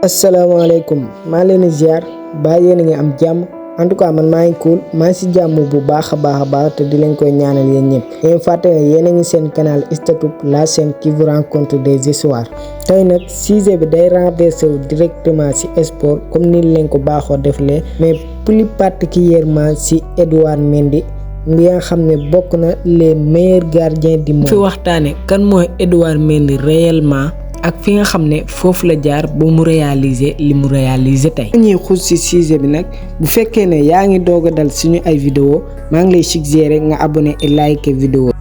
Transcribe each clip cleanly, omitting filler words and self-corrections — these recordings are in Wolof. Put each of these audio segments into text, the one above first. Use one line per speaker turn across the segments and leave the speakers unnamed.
asalaamaaleykum maa leen di ziar ba yéen a ngi am jàmm en tout cas man maa ngi cool maa ngi si jàmm bu baax a baax te di leen koy ñaanal yéen ñëpp yéen fàtte ne yéen a ngi seen canal Statoub la chaîne qui vous raconte des histoires tey nag sujet bi day renversé wu directement si sport comme ni leen ko baaxoo defalee mais plus particulièrement si Edouard Mendy mi nga xam ne bokk na les meilleurs gardiens du monde. fi waxtaane kan mooy Edouard Mendy réellement ak fi nga xam ne foofu la jaar ba mu réaliser li mu réaliser tey. ñuy xuus ci sujet bi nag bu fekkee ne yaa ngi doog a dal suñu ay vidéo maa ngi lay suggérer nga abonné et like vidéo.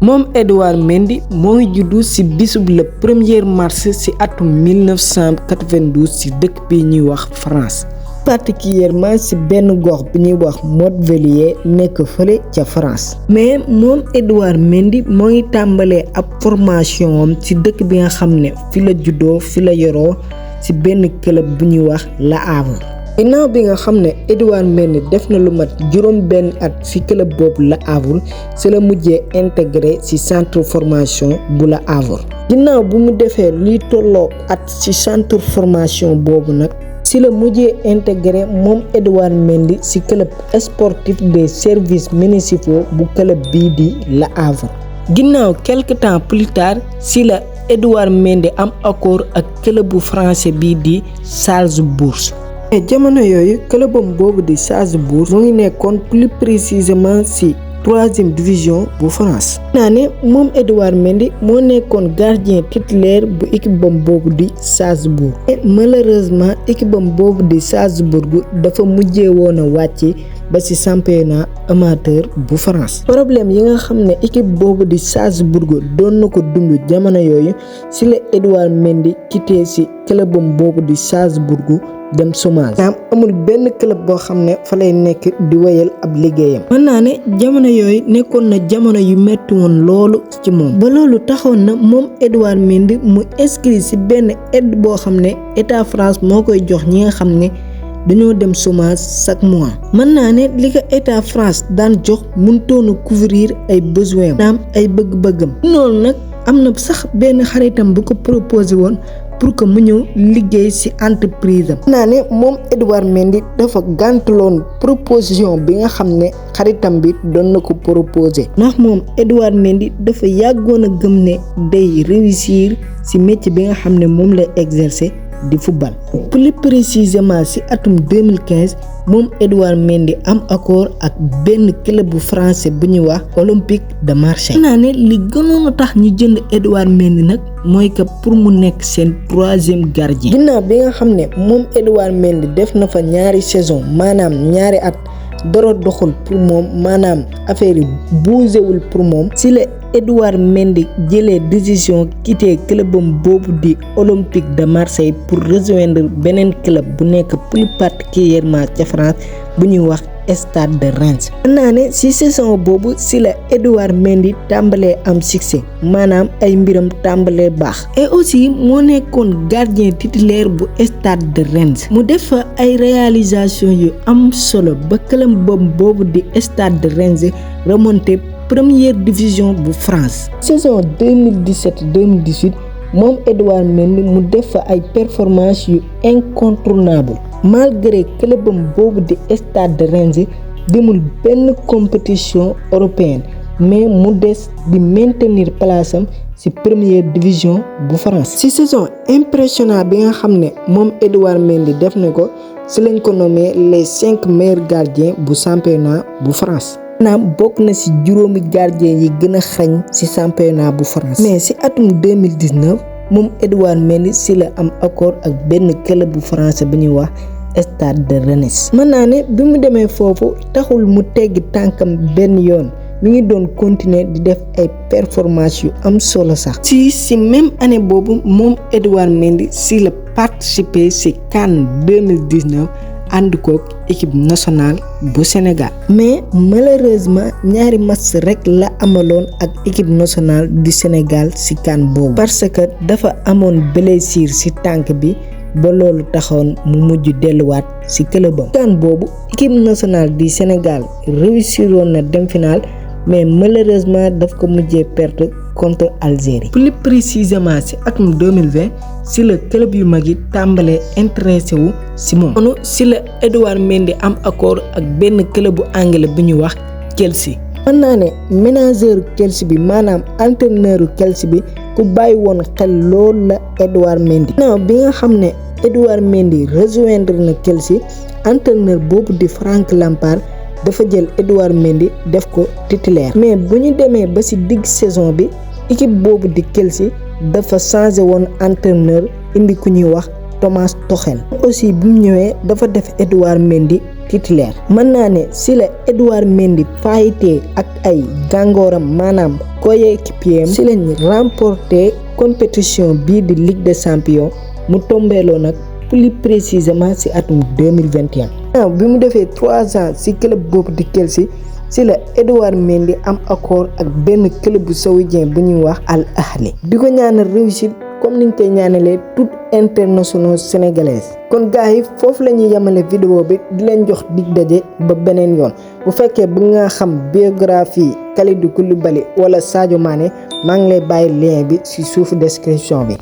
moom Edouard Mendy moo ngi juddu ci bisub le 1er mars ci atum 1992 ci dëkk bi ñuy wax France. particulièrement ci benn gox bi ñuy wax Montpellier nekk fële ca France. mais moom Edouard Mendy moo ngi tàmbalee ab formation am ci dëkk bi nga xam ne fi la juddoo fi la yoroo ci benn club bu ñuy wax Le Havre. ginnaaw bi nga xam ne Edouard Mendy def na lu mat juróom benn at ci club boobu Le Havre ci la mujjee intégré ci centre formation bu Le Havre. ginnaaw bu mu defee liy tolloo at ci centre formation boobu nag. ci la mujjee intégré moom Edouard Mendy ci club sportif des services municipaux bu club bii di Le Havre. ginnaaw quelque temps plus tard ci la Edouard Mendy am accord ak club bu français bii di Salzbourg. mais jamono yooyu clubam boobu di Salzbourg mu ngi nekkoon plus précisément ci 3e division bu France. naa ne moom Edouard Mendy moo nekkoon gardien titulaire bu équipe bam boobu di Salzbourg. et malheureusement équipe bam boobu di Salzbourg dafa mujjee woon a wàcce ba ci championnat amateur bu France. problème yi nga xam ne équipe boobu di Salzbourg doon na ko dund jamono yooyu ci la Edouard Mendy quitté ci clubam boobu di Salzbourg dem chômage. amul benn club boo xam ne fa lay nekk di wéyal ab liggéeyam. mën naa ne jamono yooyu nekkoon na jamono yu metti woon loolu ci moom. ba loolu taxoon na moom Edouard Mendy mu inscrit ci benn aide boo xam ne état France moo koy jox ñi nga xam ne dañoo dem chômage chaque mois. mën naa ne li ko état France daan jox mënutoon a couvrir ay besoins am ay bëgg-bëggam. loolu nag am na sax benn xaritam bu ko proposé woon pour que mu ñëw liggéey ci entreprise am. naa ne moom Edouard Mendy dafa gàntuloon proposition bi nga xam ne xaritam bi doon na ko proposé. ndax moom Edouard Mendy dafa yàggoon a gëm ne day réussir ci métier bi nga xam ne moom lay exercer di football. plus précisément ci atum 2015 moom Edouard Mendy am accord ak benn club bu français bu ñuy wax Olympique de Marseille. naa ne li gënoon a tax ñu jënd Edouard Mendy nag mooy que pour mu nekk seen 3e gardien. ginnaaw bi nga xam ne moom Edouard Mendy def na fa ñaari saison maanaam ñaari at dara doxul pour moom maanaam affaire yi bougéwul pour moom ci la Edouard Mendy jëlee décision quitter clubam boobu di Olympique de Marseille pour rejoindre beneen club bu nekk plus particulièrement ca France bu ñuy wax Stade de Reims. naa ne ci saison boobu ci la Edouard Mendy tàmbalee am succès maanaam ay mbiram tàmbalee baax. et aussi moo nekkoon gardien titulaire bu Stade de Reims. mu def fa ay réalisation yu am solo ba club boobu di Stade de Reims remonté première division bu France. saison 2017-2018 moom Edouard Mendy mu def fa ay performances yu incontournable malgré clubam boobu di Stade de Reims demul benn compétition européenne mais mu des di maintenir place am ci première division bu France. ci saison impressionnante bi nga xam ne moom Edouard Mendy def na ko ci lañ ko nommé les 5 meilleurs gardiens bu championnat bu France. maanaam bokk na ci juróomi gardien yi gën a xañ ci championnat bu France. mais ci atum 2019 moom Edouard Mendy ci la am accord ak benn club bu français bu ñuy wax Stade de Reims. mën naa ne bi mu demee foofu taxul mu teggi tànkam benn yoon mi ngi doon continuer di def ay performances yu am solo sax. ci même année boobu moom Edouard Mendy ci la participer ci CAN 2019 ànd koog équipe nationale bu Sénégal. mais malheureusement ñaari match rek la amaloon ak équipe nationale du Sénégal ci CAN boobu. parce que dafa amoon blessure ci tànk bi ba loolu taxoon mu mujj delluwaat ci clubam. CAN boobu équipe nationale du Sénégal réussiroon na dem final mais malheureusement daf ko mujjee perte contre Algérie. plus précisément ci atum 2020 ci la club yu mag yi tàmbalee intéressé wu ci moom. noonu ci la Edouard Mendy am accord ak benn club bu anglais bu ñuy wax Chelsea. mën naa ne manager Chelsea bi maanaam entraîneur Chelsea bi ku bàyyi woon xel loolu la Edouard Mendy. non bi nga xam ne Edouard Mendy rejoindre na Chelsea entraîneur boobu di Frank Lampard dafa jël Edouard Mendy def ko titulaire. mais bu ñu demee ba ci digg saison bi équipe boobu di Chelsea dafa changé woon entraîneur indi ku ñuy wax Thomas Tuchel. aussi bu mu ñëwee dafa def Edouard Mendy titulaire. mën naa ne si la Edouard Mendy paayitee ak ay gàngooram maanaam coéquipier si lañ remporté compétition bii di Ligue des Champions mu tombeeloo nag plus précisément si atum 2021. bi mu defee 3 ans si club boobu di Chelsea si la Edouard Mendy am accord ak benn club bu saoudien bu ñuy wax Al Ahly. di ko ñaanal réussite comme niñ koy ñaanalee tout internationaux sénégalaises. kon gars yi foofu la ñuy yemale vidéo bi di leen jox dig daje ba beneen yoon bu fekkee bëgg nga xam biographie Kalidou Koulibaly wala Sadio Mané maa ngi lay bàyyi lien bi ci suufu description bi.